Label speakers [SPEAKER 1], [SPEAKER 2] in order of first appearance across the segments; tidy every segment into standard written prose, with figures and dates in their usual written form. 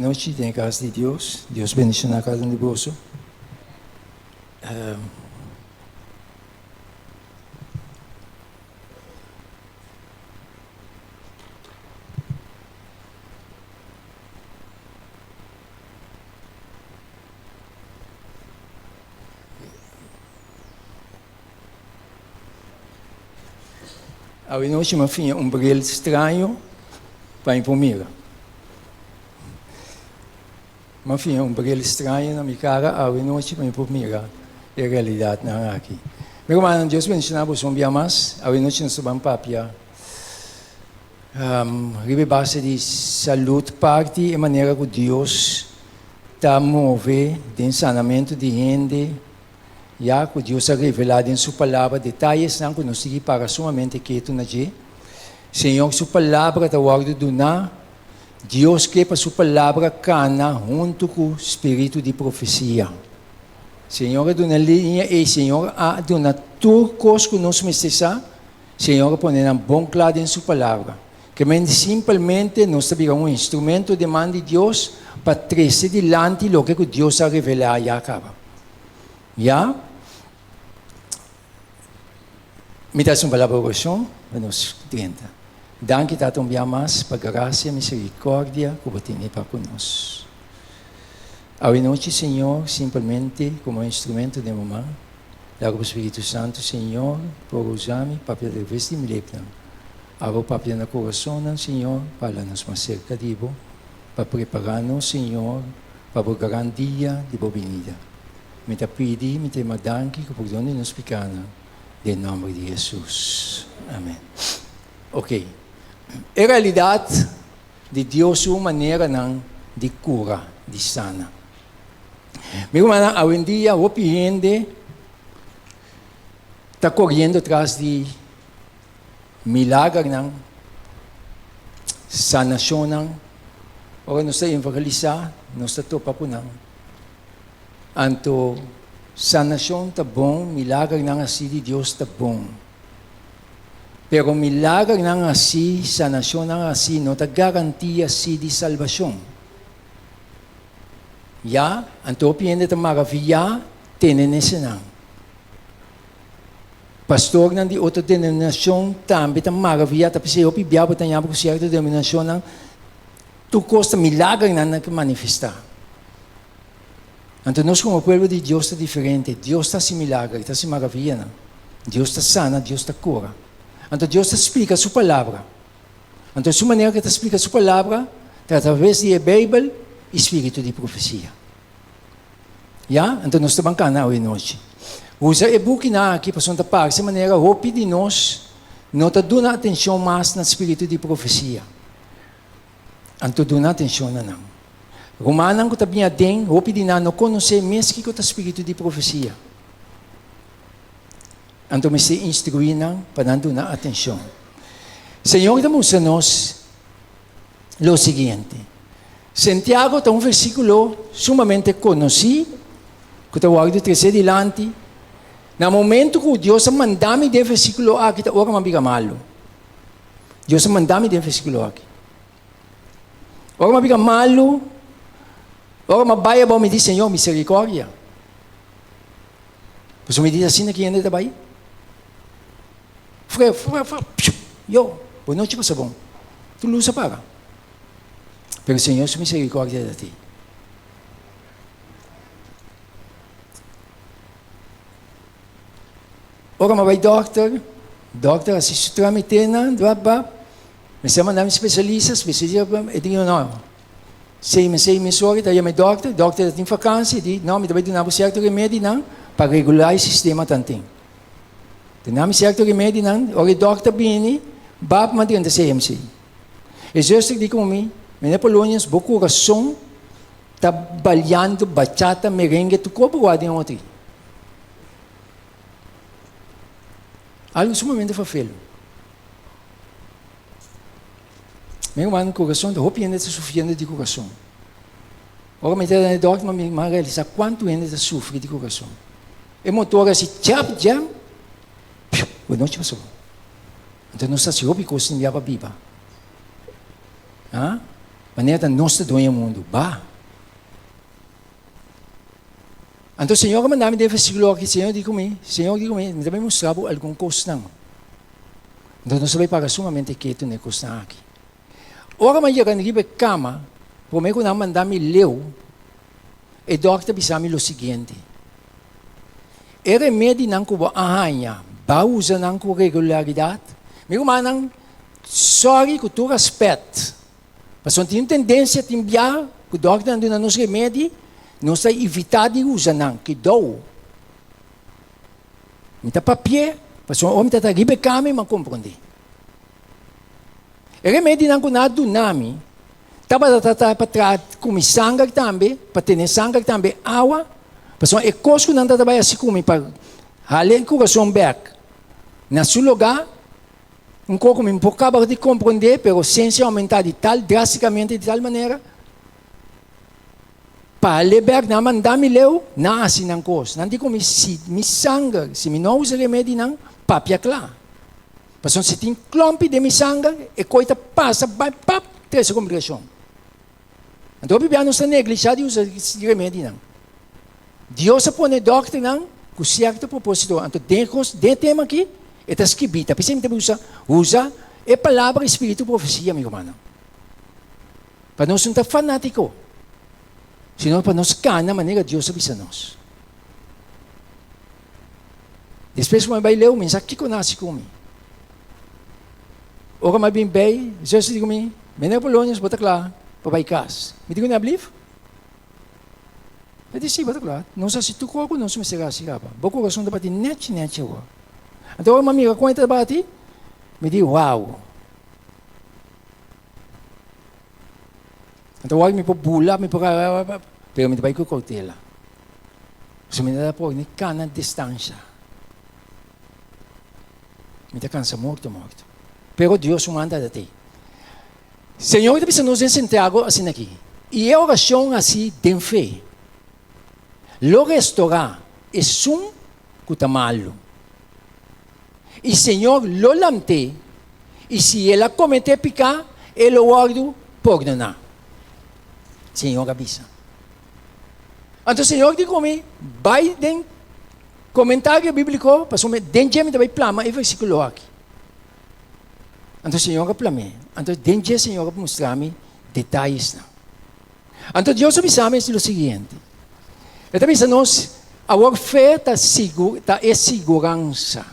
[SPEAKER 1] Nochi den e cas di Dios. Dios bendiciona cada un di boso. Awe nochi mi a fiña un bril straño pa mi por mira. Mi a fiña un bril straño na mi cara awe nochi pa mi por mira e realidadnan aki. Mi rumannan, Dios bendiciona boso un bia mas. Awe nochi nos ta ban papia riba e base di salud parti e manera cu Dios ta move den sanamento di hende. Ya ku Dios a revelá den Su Palabra detayesnan ku nos sigui para sumamente ketu na dje, Señor su Palabra ta wòrdu duná. Dios ke pa Su Palabra kana huntu ku spiritu di profesia. Señor a duna liña ei, Señor a duna tur kos ku nos mester sa, Señor a pone nan bon kla den Su Palabra. Ke men simpelmente nos ta bira un instrumento den man di Dios pa trese dilanti loke ku Dios a revelá ya kaba. Ya. Mi ta haci un palabra oracion pa nos drenta. Danki Tata un bia mas pa gracia, misericordia cu bo tene pa cu nos. Awe nochi Señor simplemente como instrumento den bo man, laga bo Spiritu Santo Señor por usa mi papia atraves di mi lepnan. Abo papia na corazonnan Señor pa hala nos mas cerca di bo, pa prepara nos Señor Pa bo gran dia di bo binida. Mi ta pidi, mi ta yama danki ku pordon di nos pikanan, den nomber di Hesus. Amen. Ok. E realidat di Dios su maneranan di kura, di sana. Mi rumannan, awendia hopi hende ta koriendo tras di Milagernan, sanashonnan, ora nos ta evangelisá, nos ta topa ku nan. Anto sanashon ta bon, milagernan hasí di Dios ta bon. Pero milagernan hasí, sanashonnan hasí no ta garantia sí di salbashon. Ya, anto hopi hende ta maraviyá tene nesenan. Pastornan di otro denominacion tambe ta maravia, ta p'esei hopi bia bo ta ña bo ku sierto denominacionnan tur kos ta milagernan nan ke manifestá. Anto nos komo pueblo di Dios ta diferente, Dios ta hasi milager, ta hasi maravianan, Dios ta sana, Dios ta kura. Anto Dios ta splika su palabra. Anto su manera ku e ta splika su palabra ta atraves di e Beibel i spiritu di profesia. Ya, anto nos ta ban cana awe nochi. Usa e bukinan aki pasobra ta parse manera hopi di nos no ta duna atencion mas na spiritu di profecia. Anto duna atencion na nan. Rumannan cu ta bin aden, hopi di nan no conoce mes kico ta spiritu di profecia. Anto mester instrui nan pa nan duna atencion. Señor ta mustra nos lo siguiente. Santiago ta un versíkulo sumamente konosí ku ta wòrdu tresé dilanti. Na momentu ku Dios a manda mi den versíkulo aki ta ora mi a bira malu. Dios a manda mi den versíkulo aki. Ora mi a bira malu, ora mi a bai abou mi di, Señor, misericordia. Pasobra mi di asina ki hende ta bai. Fre, fre, fre, pshu, yo, bo nochi pasa bon. Tur lus a paga. Pero Señor su misericordia ta ti. Ora mi a bai dokter, dokter a hasi su tramitenan, bap, bap. Mester a manda mi spesialista, spesialista e di no, Sei mi sei mi sori ta yama e dokter, dokter ta tin vakansi, e di no mi ta bai duna bo sierto remedinan pa regulá e sistema tanten. Duna mi sierto remedinan, ora e dokter bini, bap mi a drenta CMC. E zuster di ku mi, Meneer Polonius, bo kurason ta baliando bachata, merengue, tur kos bo wak den otri. Algu sumamente fafelu. Mi ruman, kurason ta hopi hende ta sufriendo di kurason. Ora mi ta na e dòkter mi a realisá kuantu hende ta sufri di kurason. E motor a hasi chap jam, piu, bo nochi pasó. Anto nos ta hasi hopi kos sin bia pa biba. Ha? Manera ta nos ta dueño mundu. Ba. Anto Señor a manda mi den versíkulo aki, Señor di ku mi, Señor di ku mi, mi ta bai mustra bo algun kosnan. Anto nos ta bai para sumamente ketu na e kosnan aki. Ora mi a yega riba e kama, promé ku nan manda mi leu, e dòkter a bisa mi lo siguiente, E remedinan ku bo a haña, bo a usa nan ku regularidat? Mi rumannan, sòri ku tur rèspèt, pasobra tin un tendensia tin bia ku dòkternan duna nos remedi, nos ta evitá di usa nan. Kidou! Mi ta papi'é, pasobra ora mi ta ta riba e kama i mi a komprondé. E remedinan ku nan a duna mi tabata ta pa traha ku mi sanger tambe, pa tene sanger tambe awa, pasobra e kos ku nan tabata bai hasi ku mi pa hala e kurason bèk na su lugá, un kos ku mi no por kaba di komprondé, pero siensia a oumentá di tal drástikamente di tal manera, pa hal'é bèk nan a manda mi leu, nan a hasi nan kos. Nan di ku mi si mi sanger, si mi no usa remedinan, papia kla. Pasobra si tin klompi den mi sanger, e koi ta pasa bai pap trese komplikashon. Anto hopi bia nos ta neglishá di usa remedinan. Dios a pone dòkternan ku sierto propósito. Anto den kos, den e tema aki, e ta skibí. Ta p'esei mi ta usa usa e palabra espíritu profesia, mi rumannan. Pa nos no ta fanátiko, sino pa nos kana manera Dios a bisa nos. Despues ku mi a bai leu, mi sa kiko nasi ku mi. Ora mi a bin bei, zuster di ku mi, Meneer Polonius, bo ta kla pa bai kas? Mi di ku ne, Ablief? E di, Si, bo ta kla. Nos hasi tur kos ku nos mester hasi kaba. Bo kurason ta bati nechi nechi awor. Anto ora mi a mira kon e ta bati, mi di, Wou! Anto awor mi por bula, mi por, pero mi ta bai ku koutela. Pasobra mi no ta por ni kana distansha. Mi ta kansa morto morto. Pero Dios su manda ta tei. Señor ta bisa nos den Santiago asina aki, I e orashon hasi den fe lo restorá esun ku ta malu. I Señor lo lamt'é, i si el a kometé piká, e lo wòrdu pordoná. Señor a bisa. Anto Señor di ku mi, Bai den komentario bíbliko, pasobra den dje mi ta bai plama e versíkulo aki. Anto Señor a plam'é. Anto den dje Señor a mustra mi detayesnan. Anto Dios a bisa mi lo siguiente. E ta bisa nos, awor fe ta sigur, ta e siguransa.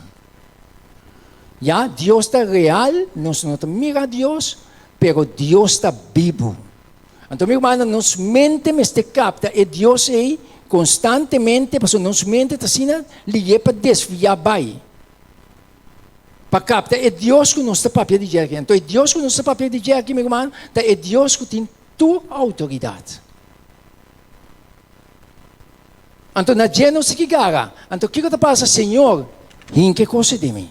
[SPEAKER 1] Ya, Dios ta real, nos no ta mira Dios, pero Dios ta bibu. Anto mi rumannan, nos mente mester kapta e Dios ei konstantemente, pasobra nos mente ta asina lié pa desviá bai. Pa kapta e Dios ku nos ta papia di dje aki. Anto e Dios ku nos ta papia di dje aki, mi ruman, ta e Dios ku tin tur outoridat. Anto na dje nos tin ki gara. Anto kiko ta pasa? Señor, hinka e kos ei den mi.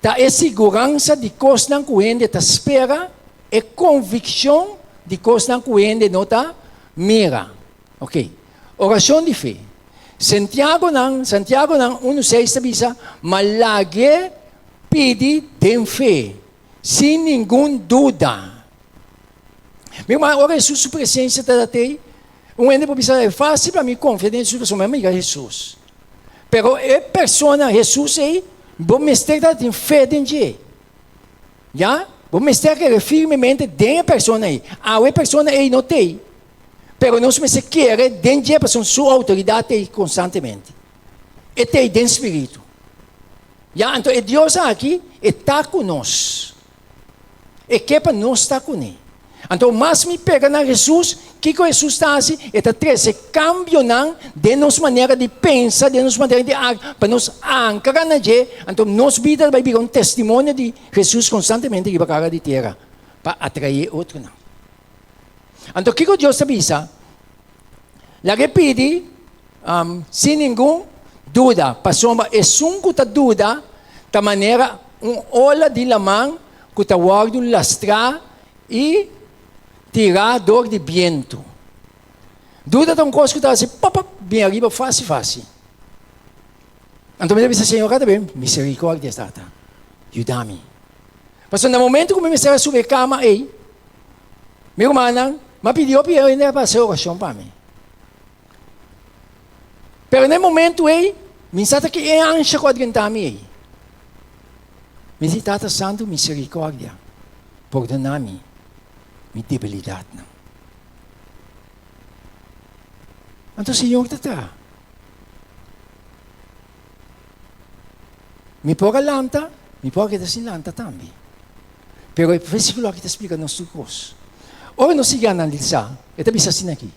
[SPEAKER 1] Ta e siguransa di kosnan ku hende ta spera. E konvikshon di kosnan ku hende no ta mira. Ok. Orashon di fe. Sentiagonan, Santiagonan unu seis ta bisa, Ma lag'é pidi den fe, sin ningun duda. Mi ruman, ora Hesus su presensia ta dat'ei, un hende por bisa, E fásil pa mi konfia den Hesus pasobra mi a mira Hesus. Pero e persona Hesus ei, bo mester ta tin fe den dje. Ya, bo mester kere firmemente den e persona ei. Awe e persona ei no t'ei, pero nos mester kere den dje pasobra su outoridat t'ei konstantemente. E t'ei den spiritu. Ya, anto e Dios aki, e ta ku nos. E ke pa nos ta kuné. Anto mas mi pega na Hesus, kiko Hesus ta hasi? E ta trese kambionan den nos manera di pensa, den nos manera di aktua, pa nos ankra na dje. Anto nos bida ta bai bira un testimonio di Hesus konstantemente riba kara di tera pa atraé otronan. Anto kiko Dios ta bisa? Laga e pidi sin ningun duda, pasobra esun ku ta duda ta manera un ola di laman ku ta wòrdu lastrá i tirá dor di bientu. Duda ta un kos ku ta hasi pop pop bin ariba fásil fásil. Anto mi ta bisa, Señor, kada bes miserikòrdia, Tata, yuda mi. Pasobra na momentu ku mi mester a subi e kama ei. Mi rumannan, m'a pidi hopi hende pa hasi orashon pa mi. Pero na e momentu ei, mi sa ta ki e ansha ku a drenta mi ei. Mi di, Tata Santu, miserikòrdia, pordoná mi mi debilidatnan. Anto Señor ta traha. Mi por a lanta, mi por a keda sin lanta tambe. Pero e versíkulo aki ta splika nos tur kos. Ora nos sigui analisá, e ta bisa asina aki,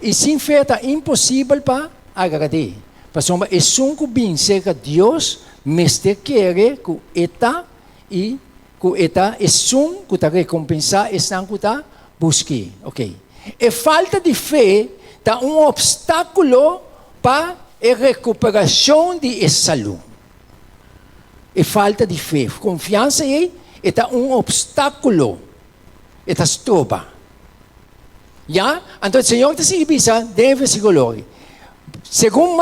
[SPEAKER 1] I sin fe ta imposibel pa agrad'é, pasobra esun ku bin serka Dios mester kere ku e ta i ku e ta esun ku ta rekompensá esnan ku ta busk'é. Oke. E falta di fe ta un opstákulo pa e rekuperashon di e salú. E falta di fe, konfiansa ei, e ta un opstákulo, e ta stroba. Ya? Anto e Señor ta sigui bisa den e versíkulo ori. Segun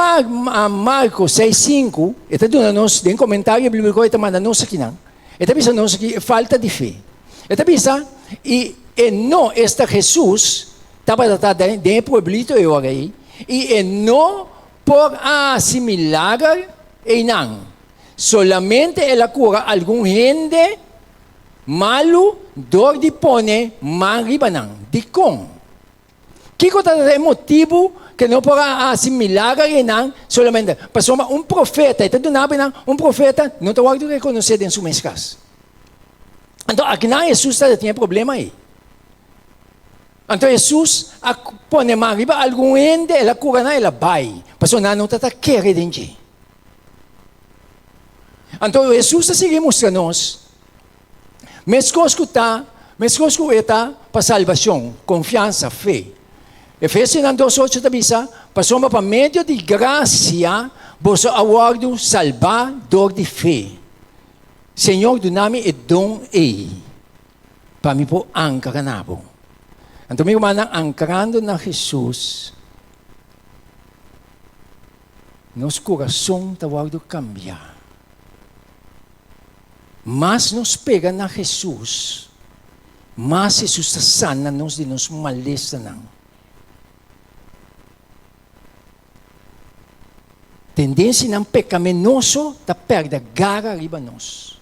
[SPEAKER 1] Marko seis sinku, e ta duna nos, den komentario bíbliko e ta manda nos akinan, e ta bisa nos aki e falta di fe. E ta bisa, i e no, esta Hesus, tabata ta den e pueblito e ora ei, i e no por a hasi milager einan. Solamente el a kura algun hende malu dor di pone man riba nan. Dikon? Kiko ta e motibu ku no por a hasi milager einan solamente? Pasobra un profeta, e ta duna bo einan, un profeta no ta wòrdu rekonosé den su mes kas. Anto akinan Hesus ta tin e problema ei. Anto Hesus a pone man riba algun hende, el a kura nan, el a bai, pasobra nan no ta ta kere den dje. Anto Hesus a sigui mustra nos, meskos ku ta, meskos ku e ta pa salbashon, konfiansa, fe. Efesionan dos ocho ta bisa, Pasobra pa medio di grasia boso a wòrdu salbá dor di fe. Señor duna mi e don ei. Pa mi por ankra na bo. Anto mi rumannan, ankrando na Hesus, nos kurason ta wòrdu kambiá. Mas nos pega na Hesus, mas Hesus ta sana nos di nos malesanan. Tendensianan pekaminoso ta pèrdè gara riba nos.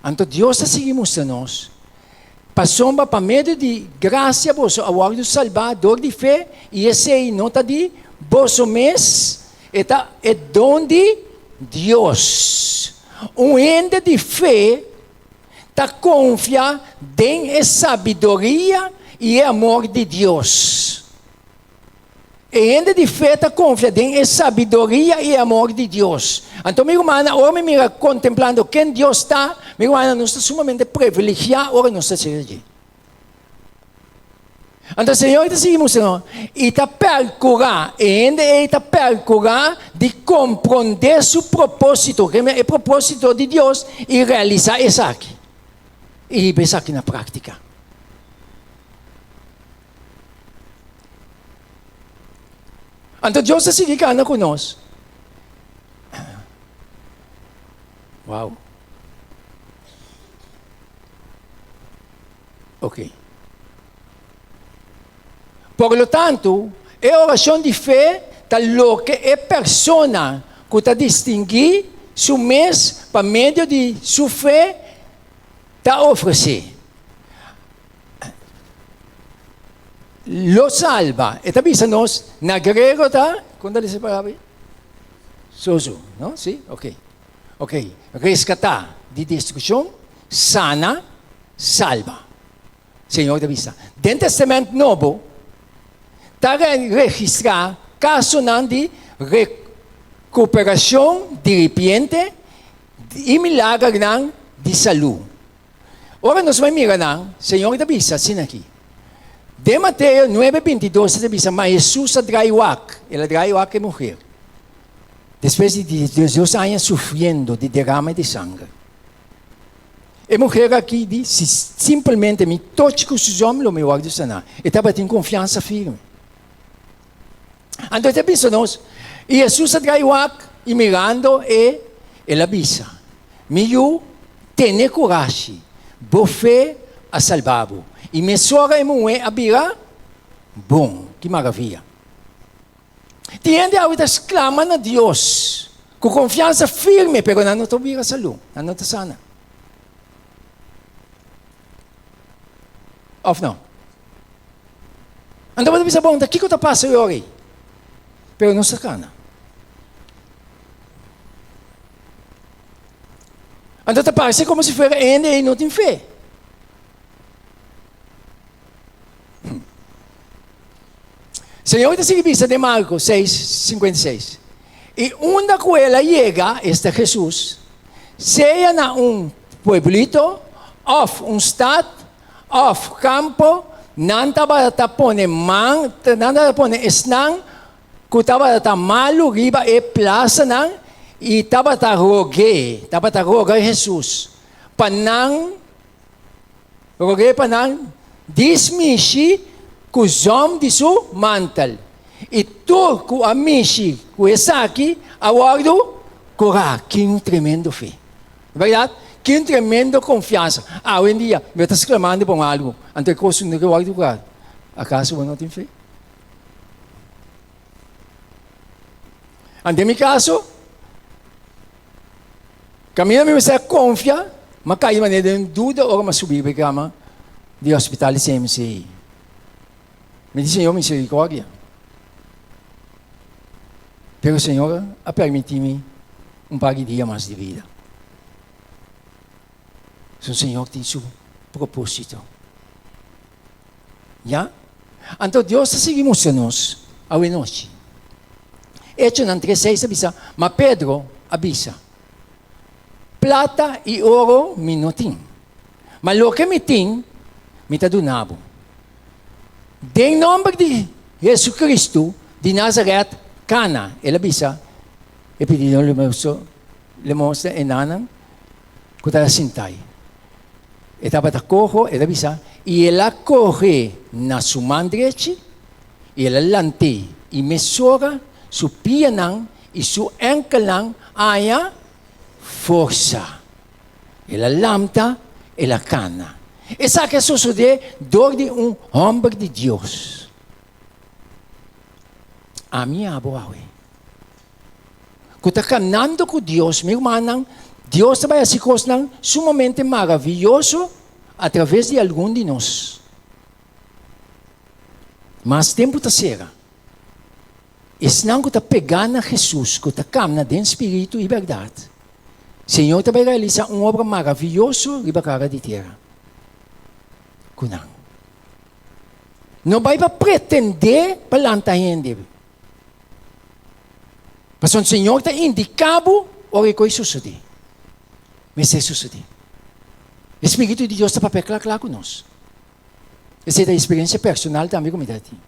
[SPEAKER 1] Anto Dios ta sigui mustra nos, Pasobra pa medio di grasia boso a wòrdu salbá dor di fe, i esei no ta di boso mes, e ta e don di Dios. Un hende di fe ta konfia den e sabiduria i e amor di Dios. E hende di fe ta konfia den e sabiduria i e amor di Dios. Anto mi rumannan, ora mi mira kontemplando ken Dios ta, mi rumannan, nos ta sumamente privilegiá ora nos ta sirbi dje. Anto Señor ta sigui mustra nos, i ta perkurá, e hende ei ta perkurá di komprondé su propósito, e propósito di Dios, i realisá esaki, i hiba esaki na práktika. Anto Dios ta sigui kana ku nos. Wow. Ok. Por lo tanto, e orashon di fe ta loke e persona ku ta distinguí su mes pa medio di su fe ta ofresé. Lo salba. E ta bisa nos, na griego ta, kon ta lesa e palabra ei? Sozo, no? Si? Ok. Ok. Reskatá di destrukshon, sana, salba. Señor ta bisa. Den Testament Nobo ta registrá kasonan di rekuperashon diripiente i milagernan di salú. Ora nos bai mira nan, Señor ta bisa asina aki. Den Mateo nuebe bintidos e ta bisa, Ma Hesus a drai wak, el a drai wak e muher, despues di diesdos aña sufriendo di derame di sanger. E muher aki di, Si simpelmente mi tochi ku su zòm, lo mi wòrdu saná. E tabatin konfiansa firme. Anto e ta bisa nos, I Hesus a drai wak, i mirando e, el a bisa, Mi yu, tene kurashi. Bo fe a salba bo. I mesora e muhé a bira bon. Ki maravia! Tin hende awe ta sklama na Dios ku konfiansa firme, pero nan no ta bira salú, nan no ta sana. Òf no? Anto bo ta bisa, Bon, ta kiko ta pasa e ora ei? Pero nos ta kana. Anto ta parse komo si fuera e hende ei no tin fe. Señor ta sigui bisa den Marko 6, 56, I unda ku el a yega, esta Hesus, sea na un pueblito òf un stat òf kampo, nan tabata pone man, nan tabata pone esnan ku tabata malu riba e plasanan i tabata rog'é, tabata roga Hesus pa nan Rog'é pa nan dis mishi ku zòm di su mantel, i tur ku a mishi ku esaki a wòrdu kurá. Ki un tremendo fe! Bèrdat? Ki un tremendo konfiansa! Awendia, mi ta sklamando pa un algu, anto e kos no ke wòrdu kurá. Akaso bo no tin fe? Anto den mi kaso, Kaminda mi mester a konfia, m'a kai manera den duda ora m'a subi riba e kama di hospital di CMC. Mi di, Señor, misericordia. Pero Señor a permití mi un par di dia mas di bida. So Señor tin su propósito. Ya? Anto Dios ta sigui mustra nos awenochi. Echonan 3:6 ta bisa, Ma Pedro a bisa, Plata i oro mi no tin, ma loke mi tin, mi ta duna bo. Den nomber di Jesucristo di Nazaret, kana! El a bisa e pididó limosna e nannan ku ta sintai. E tabata koho, el a bisa, i el a kohe na su man drechi, i el a lant'é, i mesora su pianan i su ènkelnan a haña forsa. El a lamta, el a kana. Esaki a sosodé dor di un hòmber di Dios. Ami i abo awe. Ku ta kanando ku Dios, mi rumannan, Dios ta bai hasi kosnan sumamente maravioso atraves di algun di nos. Mas tempu ta sera, esnan ku ta pegá na Hesus, ku ta kamna den spiritu i bèrdat, Señor ta bai realisá un obra maravioso riba kara di tera ku nan. No bai pa pretendé pa lanta hende. Pasobra Señor ta indiká bo ora e kos sosodé. Mester sosodé. E Spiritu di Dios ta papia kla kla ku nos. Esei ta eksperensia personal tambe ku mi ta tin.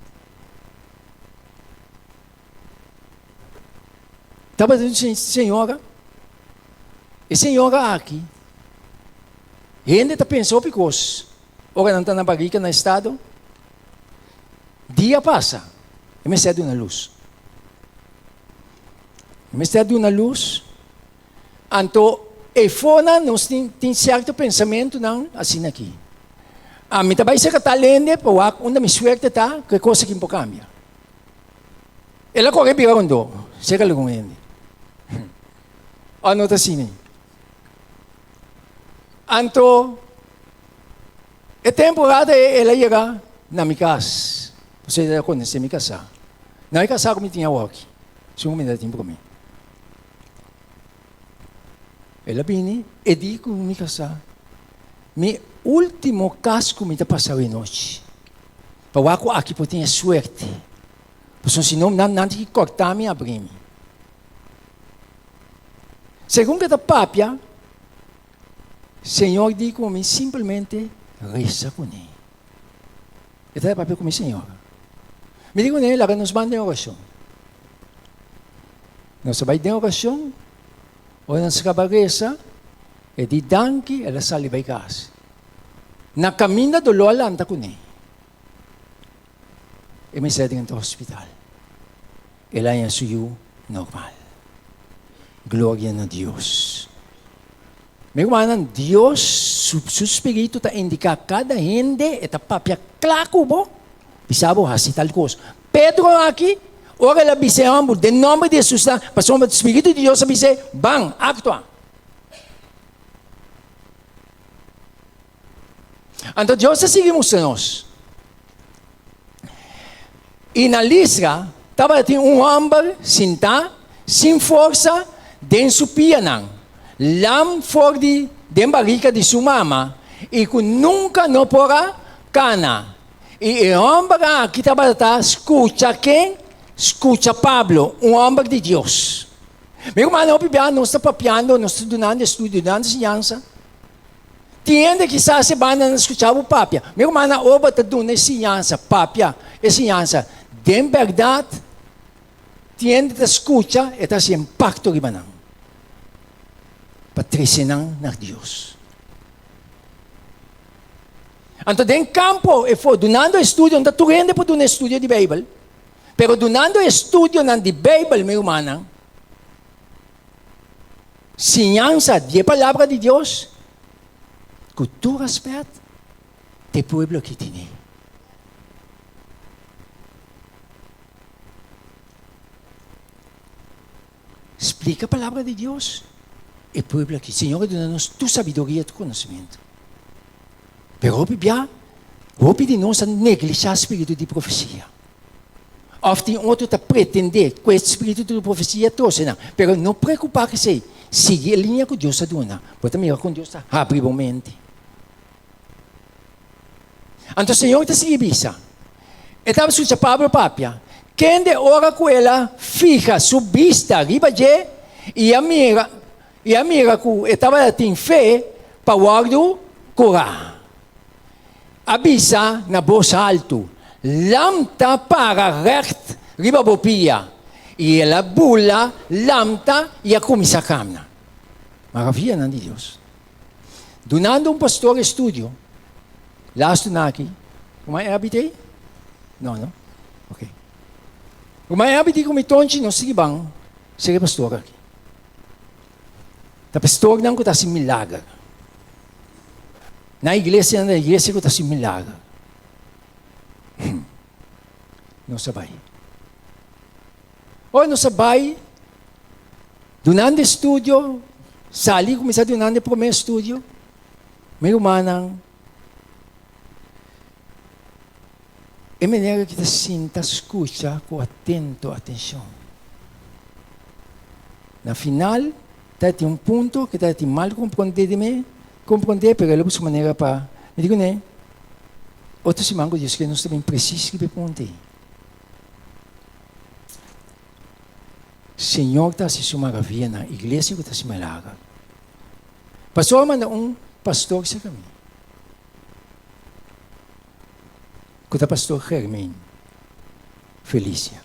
[SPEAKER 1] Tabata un señora, e señora aki, hende ta pensa hopi kos ora nan ta na barika na estado. Dia pasa, e mester a duna lus. E mester a duna lus, anto eifonan nos tin tin sierto pensamentunan asina aki. Ami ta bai serka tal hende pa wak unda mi suerte ta ku e kos aki por kambia. El a kore bira rondó serka algun hende. Ò no ta asina? Anto E temporada ei el a yega na mi kas, pasobra el a konosé mi kasá. Na e kasá ku mi tin awoki, su kuminda tin promé. El a bini, e di ku mi kasá, Mi último kas ku mi ta pasa awenochi, pa wak ku aki por tin e suerte, pasobra si no nan nan tin ki kòrta mi abri mi. Segun ku e ta papia, Señor di ku mi simplemente resa kuné. E ta papia ku mi Señor. Mi di kuné, laga nos ban den orashon. Nos a bai den orashon, ora nos kaba resa, e di danki, el a sali bai kas. Na kaminda doló a lanta kuné. E mester a drenta hospital. El a haña su yu normal. Gloria na Dios. Mi rumannan, Dios Su, su spiritu ta indiká kada hende, e ta papia kla ku bo, bisa bo hasi tal kos. Pedro aki, ora el a bisa e hòmber den nòmber di Hesus ta, pasobra spiritu di Dios a bis'é, Ban, aktua. Anto Dios ta sigui mustra nos. I na Listra tabatin un hòmber sintá sin forsa den su pianan, lam for di den barika di su mama i ku nunka no por a kana. I e hòmber aki tabata skucha ken? Skucha Pablo, un hòmber di Dios. Mi rumannan, hopi bia nos ta papiando, nos ta dunando estudio, dunando siñansa. Tin hende kisas e banda nan skucha bo papia. Mi rumannan ora bo ta duna e siñansa, papia e siñansa den bèrdat, tin hende ta skucha, e ta hasi impakto riba nan pa trese nan na Dios. Anto den kampo e for dunando estudio, no ta tur hende por duna estudio di Beibel, pero dunando estudionan di Beibel, mi rumannan, Siñansa di e Palabra di Dios ku tur rèspèt ta e pueblo aki tene. Splika Palabra di Dios e pueblo aki. Señor a duna nos tur sabiduria, tur konosementu. Pero hopi bia, hopi di nos a neglishá spiritu di profesia. Òf tin otro ta pretendé ku e spiritu di profesia trose nan. Pero no preokupá ku esei. Sigui e liña ku Dios a duna. Bo ta mira kon Dios ta habri bo mente. Anto Señor ta sigui bisa, E tabata skucha Pablo papia, kende ora ku el a fiha su bista riba dje i a mira i a mira ku e tabata tin fe pa wòrdu kurá. A bisa na bos haltu, Lamta para règt riba bo pia. I el a bula lamta i a kuminsá kamna. Maravianan di Dios. Dunando un pastor estudio, lastu na aki, Ruman Abby ta ei? No, no? Ok. Ruman Abby di ku mi tonchi no sigui ban ser e pastor aki. Ta pastornan ku ta hasi milager. Na iglesianan ta iglesia ku ta hasi milager. Nos a bai. Ora nos a bai, dunando estudio, sali kuminsá dunando e promé estudio, mi rumannan, e manera ki ta sinta skucha ku atento atenshon. Na final ta tin un punto ku ta tin mal komprondé di mi, komprondé, pero el a buska manera pa mi di kuné, otro siman ku Dios ke nos ta bin presis riba e punto ei. Señor ta hasi su maravianan, iglesia ku ta hasi milager. Pastor a manda un pastor serka mi, ku ta pastor Germain Felicia.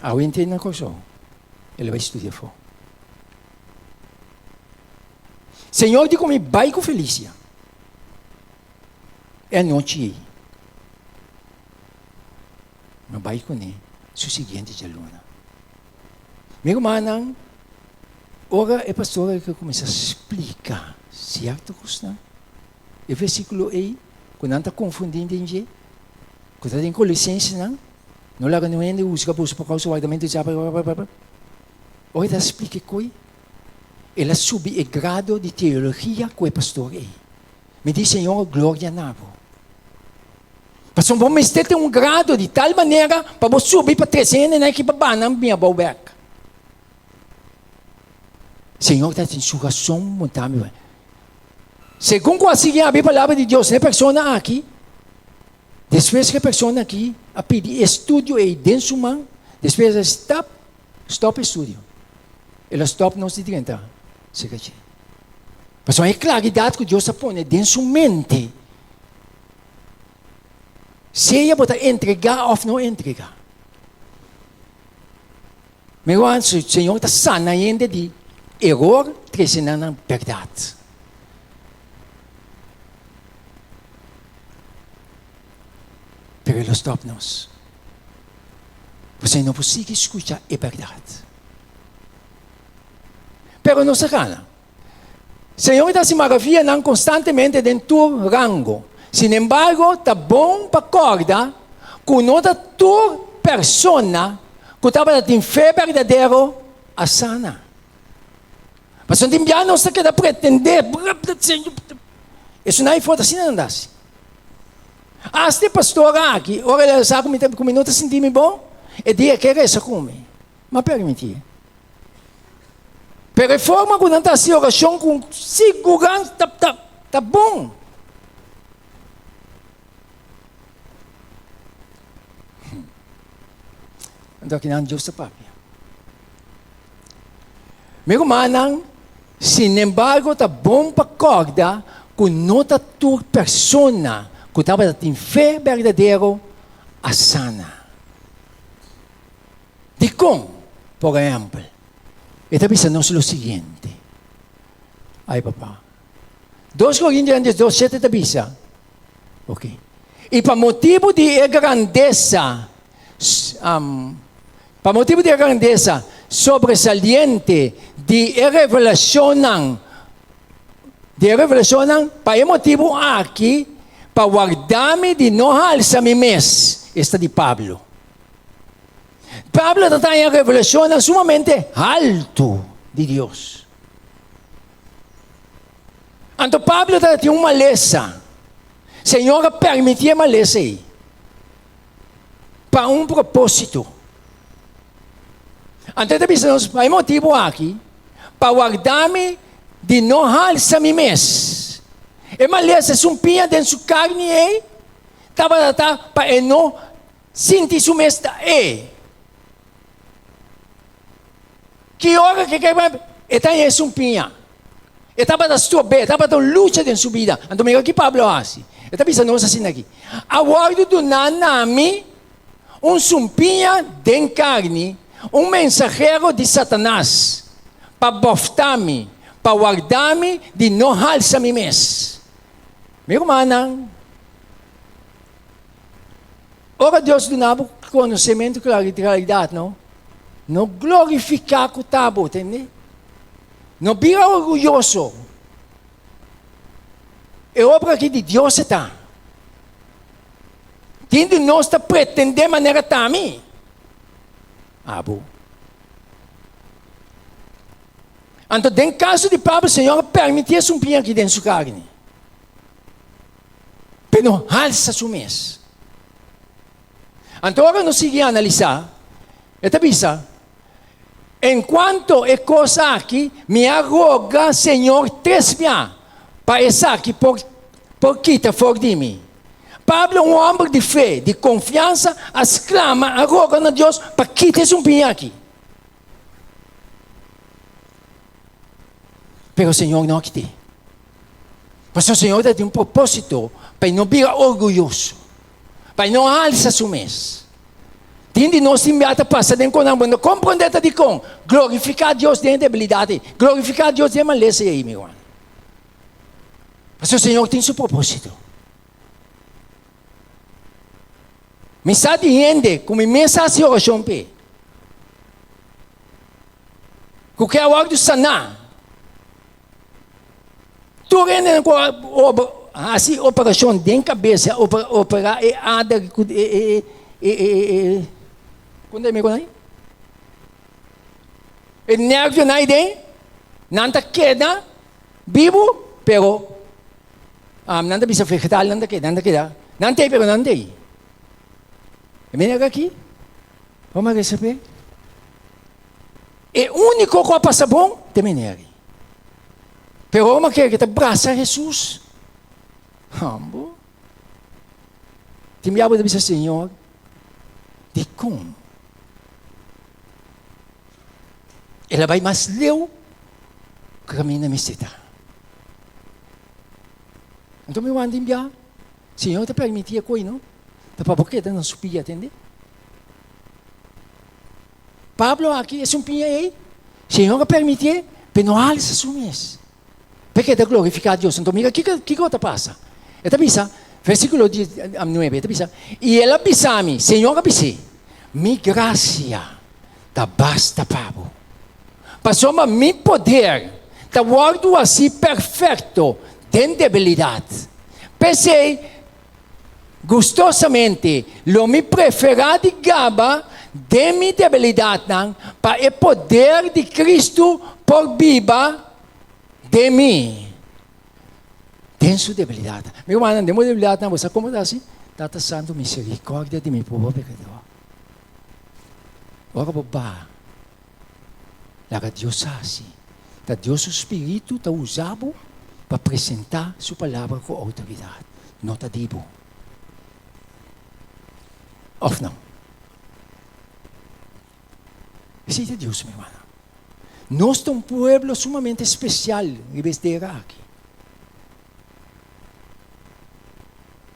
[SPEAKER 1] Awe henter na Kòrsou, el a bai studia afó. Señor di ku mi bai ku Felicia e anochi ei. Mi a bai kuné su siguiente djaluna. Mi rumannan, ora e pastor a kuminsá splika sierto kosnan, e versíkulo ei ku nan ta konfundí den dje, ku ta den Kolosensenan, No laga niun hende husga boso pa kousa wardamentu di sabat, blablabla. Ora e ta splika e koi, el a subi e grado di teologia ku e pastor ei. Mi di, Señor, gloria na bo. Pasobra bo mester tin un grado di tal manera pa bo subi pa trese hendenan aki pa baha nan bin abou bek. Señor ta tin su rason monta mi. Segun ku a sigui habri e palabra di Dios na e persona aki, despues ku e persona aki a pidi e estudio ei den su man, despues a stap, stop e estudio. El a stop nos di drenta serka dje. Pasobra e klaridat ku Dios a pone den su mente, sea bo ta entregá òf no entregá. Mi ruman, Señor ta sana hende di eror, trese nan na bèrdat. Pero e lo stòp nos. Pasobra no por sigui skucha e bèrdat. Pero nos a gana. Señor ta hasi maravianan konstantemente den tur rango. Sinembargo, ta bon pa kòrda ku no ta tur persona ku tabata tin fe berdadero a sana. Pasobra tin bia nos ta keda pretendé, Esun ai for ta asina nan ta hasi. Asta e pastor aki, ora el a sa ku mi ku mi no ta sinti mi bon, e dia ke resa ku mi. M'a permití. Pero e forma ku nan ta hasi orashon ku siguransa ta ta ta bon. Anto akinan Dios ta papia. Mi rumannan, sinembargo ta bon pa kòrda ku no ta tur persona ku tabata tin fe berdadero a sana. Dikon? Por ehèmpel, e ta bisa nos lo siguiente. Ai papá. Dos Korintionan 12, shete ta bisa, ok. I pa motibu di e grandesa, pa motibu di e grandesa sobresaliente di e revelashonnan, di e revelashonnan, pa e motibu aki, pa warda mi di no halsa mi mes, esta di Pablo. Pablo ta taña revelashonnan sumamente haltu di Dios. Anto Pablo tabatin un malesa. Señor a permití e malesa ei pa un propósito. Anto e ta bisa nos, pa e motibu aki, pa warda mi di no halsa mi mes. E malesa, esun piña den su karni ei, tabata ta pa e no Sinti su mes ta e. Ki ora ke ke e ta e sumpiña. E tabata strob'é, e tabata un lucha den su bida. Anto mira ki Pablo a hasi. E ta bisa nos asina aki, A wòrdu duná na mi un sumpiña den karni, un mensahero di Satanas, pa bòftá mi, pa wardá mi di no halsa mi mes. Mi rumannan. Ora Dios duna bo konosementu klaridat, no, no glorifiká ku ta bo, tende? No bira orguyoso. E obra aki di Dios e ta. Tin di nos ta pretendé manera ta mi. Abo. Anto den kaso di Pablo, Señor a permití e sumpiña aki den su karni. P'e no halsa su mes. Anto ora nos sigui analisá, e ta bisa, En kuanto e kos aki, mi a roga Señor tres bia pa esaki por por kita for di mi. Pablo, un hòmber di fe, di konfiansa, a sklama, a roga na Dios pa kita e sumpiña aki. Pero Señor no a kit'é. Pasobra Señor ta tin un propósito pa e no bira orguyoso, pa e no alsa su mes. Tin di nos tin bia ta pasa den konan bo no komprondé ta dikon. Glorifiká Dios den e debilidat ei. Glorifiká Dios den e malesa ei, mi ruman. Pasobra Señor tin su propósito. Mi sa di hende ku mi mes a hasi orashon p'e. Ku ke a wòrdu saná. Tur hendenan ku a hasi operashon den kabes, a operá e ader ku e e e e kon ta yama e E nervionan aiden, nan ta keda bibu, pero nan ta bisa vegetal, nan ta keda, nan ta keda, nan ta ei pero nan ta ei. E mira aki, bo a resebé. E úniko ku a pasa bon ta e meneri. Pero ora mi a kere ku e ta brasa Hesus, hambo. Tin bia bo ta bisa, Señor, dikon? El a bai mas leu ku kaminda mester ta. Anto mi wanta tin bia, Señor ta permití e koi, no? Ta pa bo keda na su pia, tende? Pablo aki esun piña ei, Señor a permitié p'e no alsa su mes, p'e keda glorifiká Dios. Anto mira kiko kiko ta pasa. E ta bisa, versíkulo nuebe, e ta bisa, I el a bisa mi, Señor a bis'é, Mi grasia ta basta pa bo. Pasobra mi poder ta wòrdu hasí perfekto den debilidat. P'esei, gustosamente lo mi preferá di gaba den mi debilidatnan pa e poder di Kristu por biba den mi. Den su debilidat. Mi rumannan, den bo debilidatnan bo sa komo ta hasi? Tata Santu, miserikòrdia di mi pober pekadó. Ora bo baha, laga Dios hasi. Ta Dios su spiritu ta usa bo pa presentá su palabra ku outoridat, no ta di bo. Òf no? Esei ta Dios, mi rumannan. Nos ta un pueblo sumamente spesial riba es tera aki.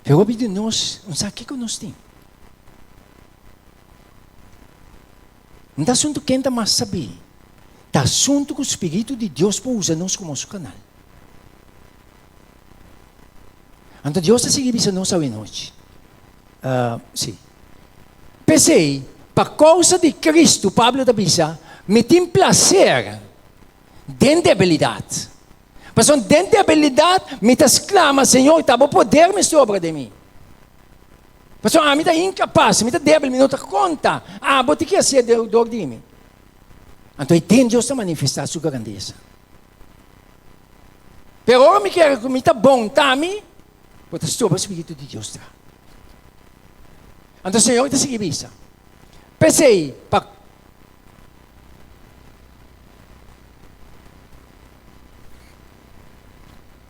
[SPEAKER 1] Pero hopi di nos no sa kiko nos tin. No ta asuntu ken ta mas sabí, ta asuntu ku spiritu di Dios por usa nos komo su kanal. Anto Dios ta sigui bisa nos awenochi. Sí. P'esei, pa kousa di Kristu, Pablo ta bisa, mi tin plaser den debilidat. Pasobra den debilidat mi ta sklama, Señor, ta bo poder mester obra den mi. Pasobra ami ta inkapas, mi ta debil, mi no ta konta. Abo tin ke hasié dor di mi. Anto ei den Dios ta manifestá su grandesa. Pero ora mi kere ku mi ta bon ta mi, bo ta stroba spiritu di Dios tra. Anto Señor ta sigui bisa, P'esei, pa.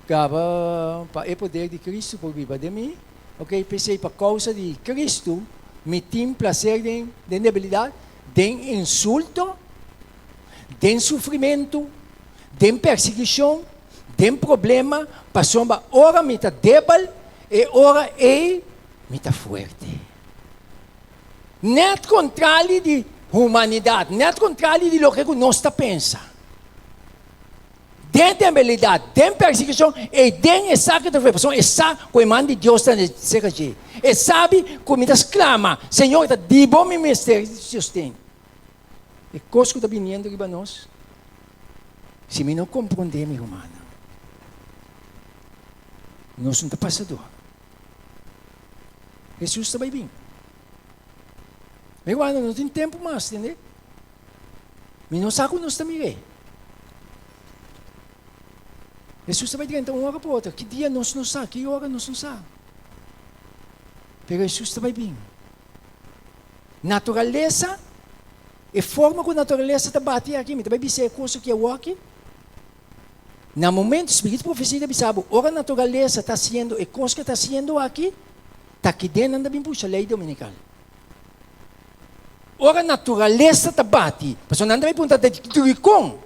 [SPEAKER 1] Gaba pa e poder di Cristo por biba den mi. Ok, p'esei pa causa di Cristo mi tin placer den den debilidad, den insulto, den sufrimento, den persiguicion, den problema, pasobra ora mi ta debel, e ora ei mi ta fuerte. Net kontrali di humanidat, net kontrali di loke ku nos ta pensa. Den debilidat, den persekushon, ei den e sa ku ta fuerte, pasobra e sa ku e man di Dios ta serka dje. E sabi ku mi ta sklama, Señor, ta di bo mi mester sosten. E kos ku ta biniendo riba nos, si mi no komprondé, mi rumannan, nos no ta pasa dor. Hesus ta bai bin. Mi rumannan, no tin tempu mas, tende? Mi no sa ku nos ta mir'é. Hesus ta bai drenta un ora pa otro. Ki dia nos no sa, ki ora nos no sa. Pero Hesus ta bai bin. Naturalesa, e forma ku naturalesa ta bati aki, mi ta bai bisa e kos aki awoki. Na momento, spiritu profesia ta bisa bo, ora naturalesa ta hasiendo e kos ku e ta hasiendo aki, ta kiden nan ta bin pusha lei dominikal. Ora naturalesa ta bati, pasobra nan ta bai puntra ta dikon?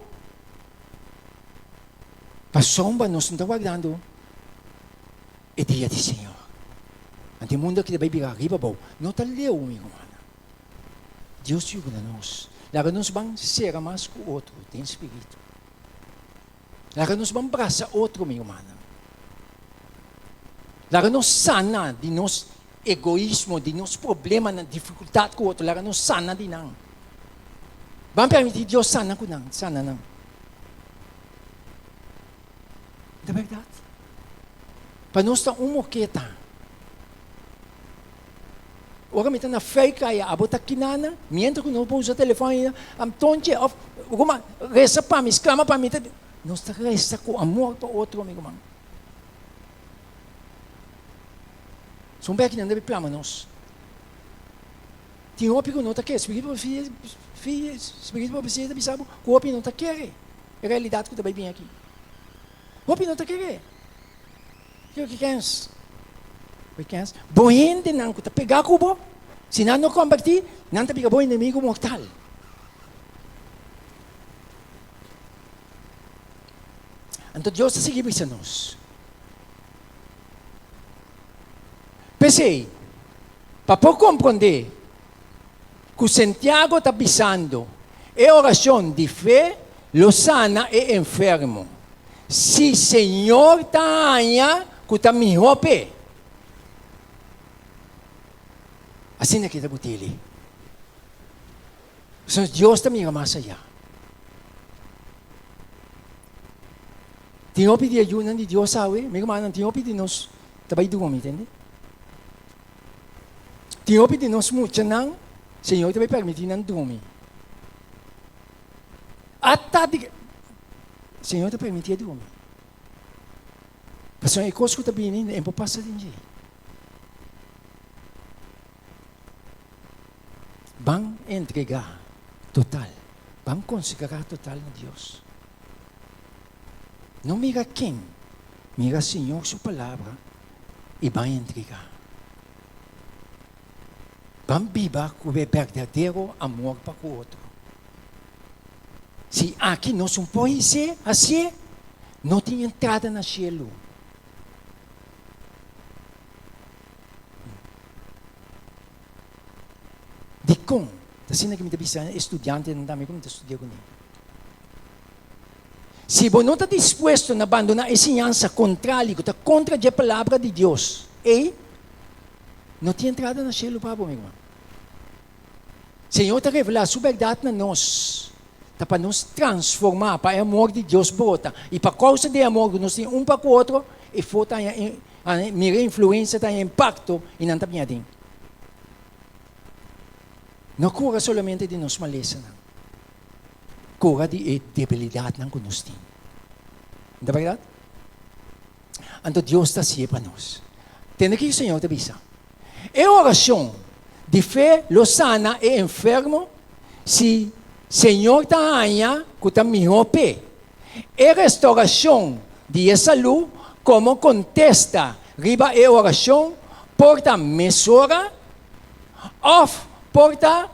[SPEAKER 1] Pasobra nos no ta wardando e dia di Señor. Anto e mundu aki ta bai bira ariba abou. No ta leu, mi rumannan. Dios yuda nos. Laga nos ban sera mas ku otro den spiritu. Laga nos ban brasa otro, mi rumannan. Laga nos sana di nos egoismo, di nos problemanan, difikultat ku otro. Laga nos sana di nan. Ban permití Dios sana ku nan, sana nan. Ta bèrdat? Pa nos ta un moketa. Ora mi ta na Fuikaya, abo ta kinana, mientras ku nos por usa telefòn ainda, am Tontje òf Ruma, resa pa mi, sklama pa mi. Nos ta resa ku amor pa otro, mi ruman. Son bèki nan debe plama nos. Tin hopi ku no ta kere. Spiritu Spiritu Profesia ta bisa bo ku hopi no ta kere e realidat ku ta bai bin aki. Hopi no ta kere. Kiko ki kens? Bo kens? Bo hendenan ku ta pegá ku bo, si nan no kombertí, nan ta bira bo enemigu mortal. Anto Dios ta sigui bisa nos. P'esei, pa por komprondé ku Santiago ta bisando e orashon di fe lo sana e enfermo. Si Señor ta haña ku ta mihó p'e. Asina ke ta butili. Pasobra Dios ta mira mas ayá. Tin hopi di e yunan di Dios awe, mi rumannan, tin hopi di nos ta bai drumi, tende? Tin hopi di nos muchanan, Señor ta bai permití nan drumi. Ata di Señor ta permití e drumi. Pasobra e kos ku ta bini, e por pasa den dje. Ban entregá total, ban konsagrá total na Dios. No mira ken, mira Señor su palabra i ban entregá. Ban biba ku e berdadero amor pa ku otro. Si aki nos un por hesé, hasié, no tin entrada na shelu. Dikon? Ta asina ku mi ta bisa e studiantenan tambe ku mi ta studia kuné. Si bo no ta dispuesto na bandoná e siñansa kontrali ku ta kontra dje Palabra di Dios ei, no tin entrada na shelu pa bo, mi ruman. Señor ta revelá Su bèrdat na nos, ta pa nos transformá pa e amor di Dios brota, i pa kousa di e amor ku nos tin un pa ku otro, e for ta haña mira e influensia, ta haña impakto i nan ta biña aden. No kura solamente di nos malesanan, kura di e debilidatnan ku nos tin. No ta bèrdat? Anto Dios ta hasié pa nos. Tende kiko Señor ta bisa, E orashon di fe lo sana e enfermo si Señor ta haña ku ta mihó p'e. E restaurashon di e salú komo kontesta riba e orashon por ta mesora òf por ta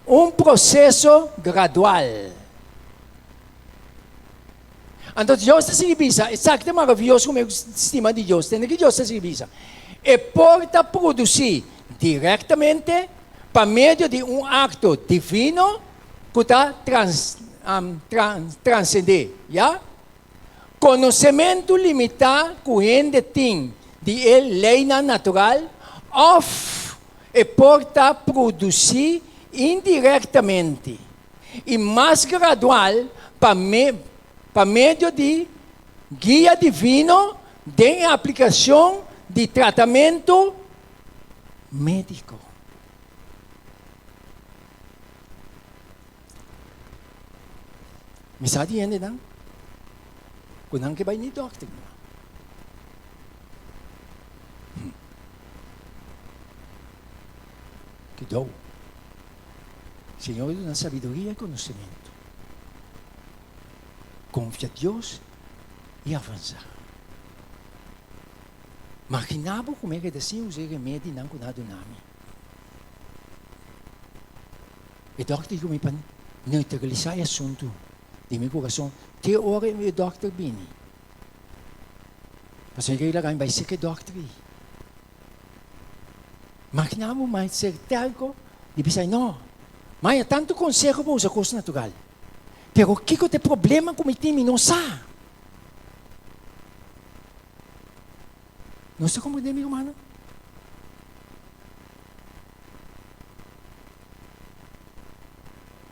[SPEAKER 1] un proseso gradual. Anto Dios ta sigui bisa, esaki ta maravioso ku mi stima di Dios, tende ki Dios ta sigui bisa, E por ta produsí direktamente pa medio di un akto divino ku ta transendé, ya. Konosementu limitá ku hende tin di e leinan natural òf e por ta produsí indirektamente i mas gradual pa pa medio di guia divino den e aplikashon di tratamentu médiko. Mi sa di hendenan ku nan ke bai ni dòkter. Kidou. Señor a duna sabiduria i konosementu. Konfia Dios i avansá. Maginá bo ku mi a keda sin usa e remedinan ku nan a duna mi. E dòkter di ku mi pa neutralisá e asuntu di mi kurason te ora e dòkter bini. Pasobra mi ke laga mi bai serka e dòkter ei. Maginá bo mai ser terko di bisa no, maya tantu konseho pa usa kos natural, pero kiko ta e problema ku mi tin mi no sa. Nos ta komprendé mi rumannan?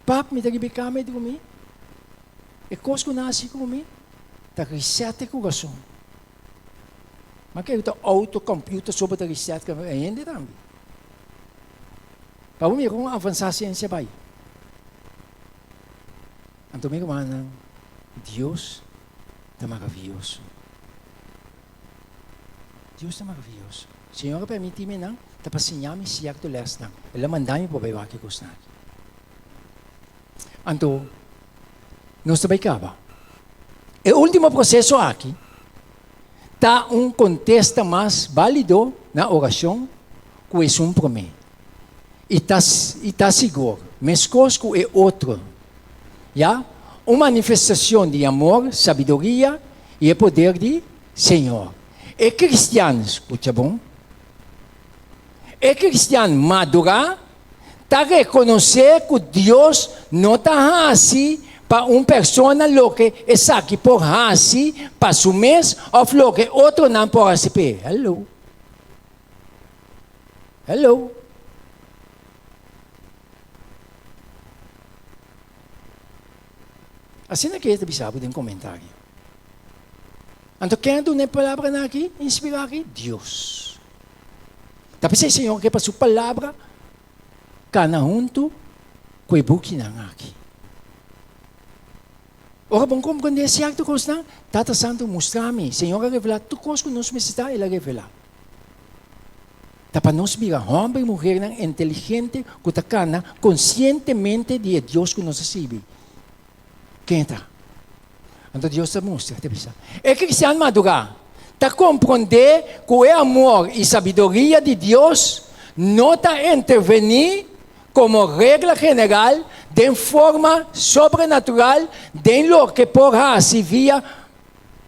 [SPEAKER 1] Pap mi ta riba e kama e drumi, e kos ku nan hasi ku mi ta reset e kurason. Ma ke ta auto, computer so bo ta reset ku e hende tambe. Pa bo mira kon avansa siensia bai. Anto mi rumannan, Dios ta maravioso. Dios ta maravioso. Señor a permiti mi nan ta pa siña mi cierto lesnan. El a manda mi pa bai wak e cosnan aki. Anto, nos ta bai caba. E ultimo proceso aki ta un contesta mas balido na oracion cu esun prome. I ta, i ta sigur, mescos cu e otro, ya, un manifestacion di amor, sabiduria i e poder di Señor. E cristian, scucha bon, e cristian madura ta rekonosé ku Dios no ta hasi pa un persona loke esaki por hasi pa su mes òf loke otronan por hasi p'e. Hello. Hello. Asina ke e ta bisa bo den komentario. Anto ken a duna e palabranan aki, inspirá aki? Dios. Ta p'esei Señor ke pa su palabra kana huntu ku e bukinan aki. Ora bo komprendé sierto kosnan, Tata Santu mustra mi, Señor a revelá tur kos ku nos mester ta, El a revelá. Ta pa nos bira hòmber i muhernan inteligente ku ta kana konsientemente di e Dios ku nos a sirbi. Ken e ta? Anto Dios ta mustra, ta bisa, E kristian madurá ta komprondé ku e amor i sabiduria di Dios no ta intervení komo regla general den forma sobrenatural den loke por hasi via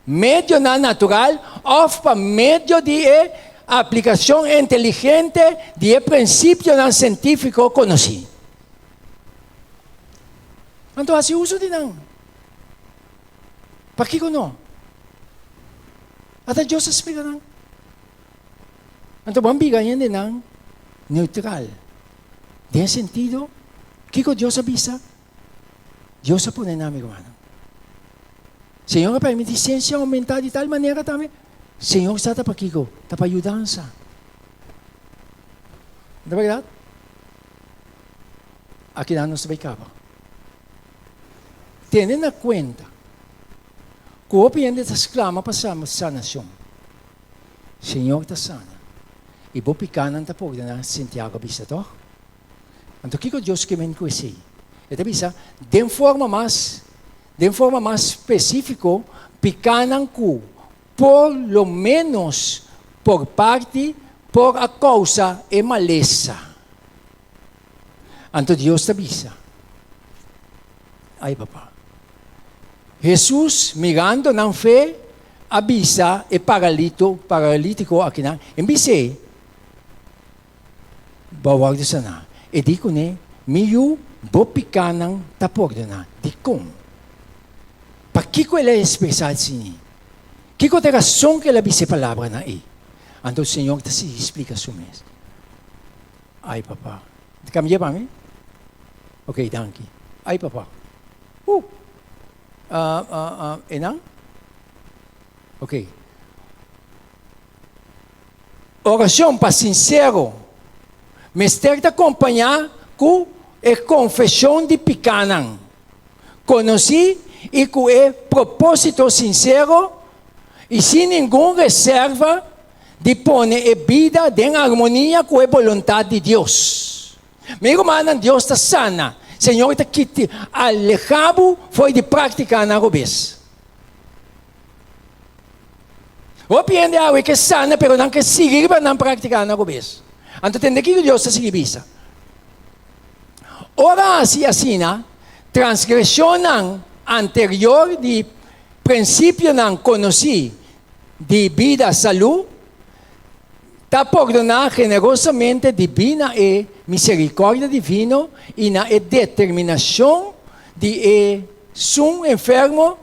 [SPEAKER 1] medionan natural òf pa medio di e aplikashon inteligente di e prinsipionan sientífiko konosí. Anto hasi uso di nan. Pakiko no? Ata Dios a splika nan. Anto bo a bira hendenan neutral. Den e sentido, kiko Dios a bisa? Dios a pone nan, mi rumannan. Señor a permiti siensia oumentá di tal manera tambe. Señor sa ta pakiko? Ta pa yudansa. No ta bèrdat? Akinan nos ta bai kaba. Tene na kuenta ku hopi hende ta sklama pa sanashon. Señor ta sana i bo pikánan ta pordoná, Santiago a bisa, tòg? Anto kiko Dios ke men ku esei? E ta bisa den forma mas den forma mas spesífiko pikánan ku por lo ménos por parti por a kousa e malesa. Anto Dios ta bisa, Ai papa. Hesus, mirando nan fe, a bisa e paralito, paralítiko akinan, en bis'é, Bo a wòrdu saná. E di kuné, Mi yu, bo pikánan ta pordoná. Dikon? Pakiko el a ekspresá asina? Kiko ta e rason ku el a bisa e palabranan ei? Anto Señor ta sigui splika su mes. Ai papa. Ta cambia pa mi? Ok, danki. Ai papa. Uh! Uh, uh, uh, enan? Ok. Oracion pa sincero mester ta compaña cu e confesion di picanan conoci y cu e proposito sincero y sin ningun reserva di pone e bida den armonia ku e boluntat di Dios. Mi rumannan, Dios ta sana. Señor ta kiti aleha bo for di práktikanan robes. Hopi hende awe ke sana pero nan ke sigui riba nan práktikanan robes. Anto tende kiko Dios ta sigui bisa. Ora hasi asina, transgreshonnan anterior di prinsipionan konosí di bida salú, ta pordoná generosamente debí na e miserikòrdia divino i na e determinashon di esun enfermo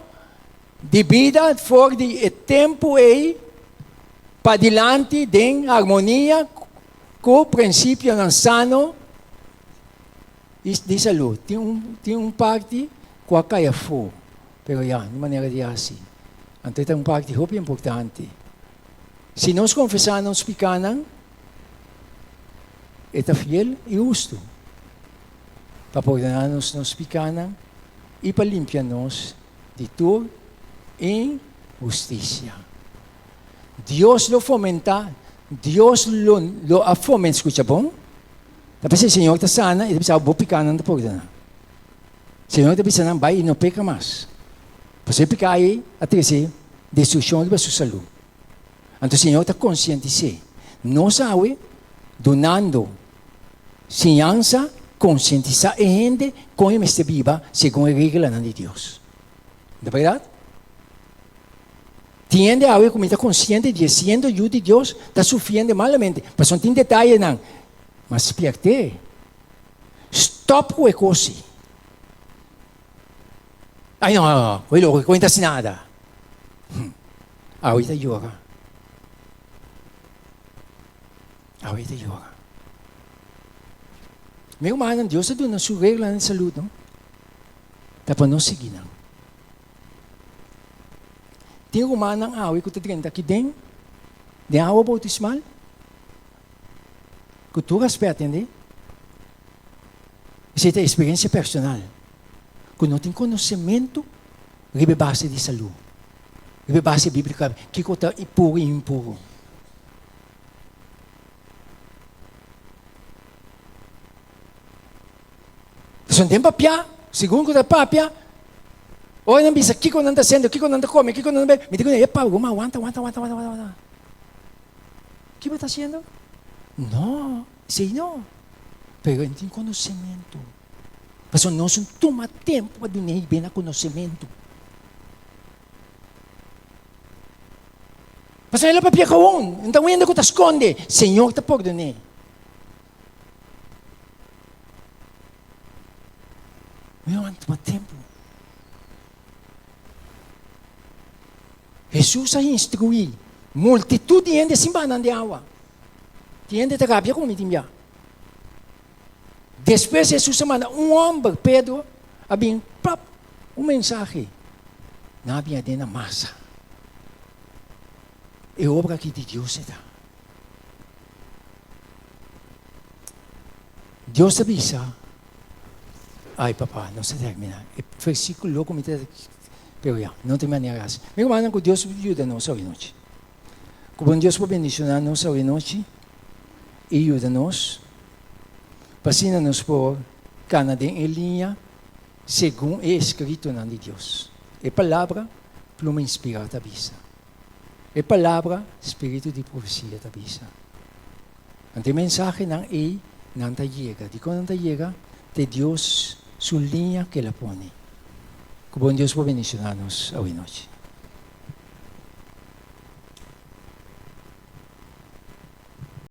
[SPEAKER 1] di bida for di e tempu ei padilanti den harmonia ku prinsipionan sano di salú. Tin un parti ku a kai afó. Pero ya, di manera di hasi. Anto e ta un parti hopi importante. Si nos konfesá nos pikánan, e ta fiel i hustu pa pordoná nos nos pikánan i pa limpia nos di tur inhustisia. Dios lo fomentá, Dios lo lo a fomentá, skucha bon, ta p'esei Señor ta sana i ta bisa bo pikánan ta pordoná. Señor ta bisa nan, Bai i no peka mas. Pasobra e piká ei a trese destrukshon riba su salú. Anto Señor ta konsientis'é. Nos awe, dunando siñansa, konsientisá e hende kon e mester biba segun e reglanan di Dios. No ta bèrdat? Tin hende awe ku mi ta konsiente di e siendo yu di Dios ta sufriendo malamente, pasobra tin detayenan. Ma spièrt'é. Stop ku e kos ei. Ay no, no, koe loco, koe no ta hasi nada. Awe ta yora. Awe ta yora. Mi rumannan, Dios a duna su reglanan di salud, no? Ta pa nos sigui nan. Tin rumannan awe ku ta drenta aki den, den awa boutismal? Ku tur rèspèt, tende? Esei ta eksperensia personal, ku no tin konosementu riba e base di salú, riba e base bíblika kiko ta puru i impuru. Pasobra den papia, segun ku ta papia, ora nan bisa kiko nan ta hasiendo, kiko nan ta kome, kiko nan ta bebe, mi ta kende, epa, goma, wanta, wanta, wanta, wanta, wanta. Ki bo ta hasiendo? No, esei no. Pero e tin konosementu. Pasobra nos no tuma tempu pa duna e bena konosementu. Pasobra el a papia gewoon, no ta un hende ku ta skonde. Señor ta pordon'é. Mi a tuma tempu. Hesus a instruí multitut di hende sin baha nan den awa. Tin hende ta rabia ku mi tin bia. Despues Hesus a manda un hòmber, Pedro, a bin plap un mensahe. Nan a bin aden na masa. E obra aki di Dios e ta. Dios ta bisa, Ay papa, nos ta termina. E versiculo cu mi ta, pero ya, no tin manera haci. Mi rumannan, cu Dios yuda nos awe nochi. Cu bon Dios por bendiciona nos awe nochi y yuda nos pa asina nos por cana den e liña segun e escritonan di Dios. E palabra pluma inspira ta bisa. E palabra spiritu di profesia ta bisa. Anto e mensahenan ei nan ta yega. Dikon nan ta yega? Te Dios su liña ku el a pone. Ku bon Dios por bendishoná nos awe nochi.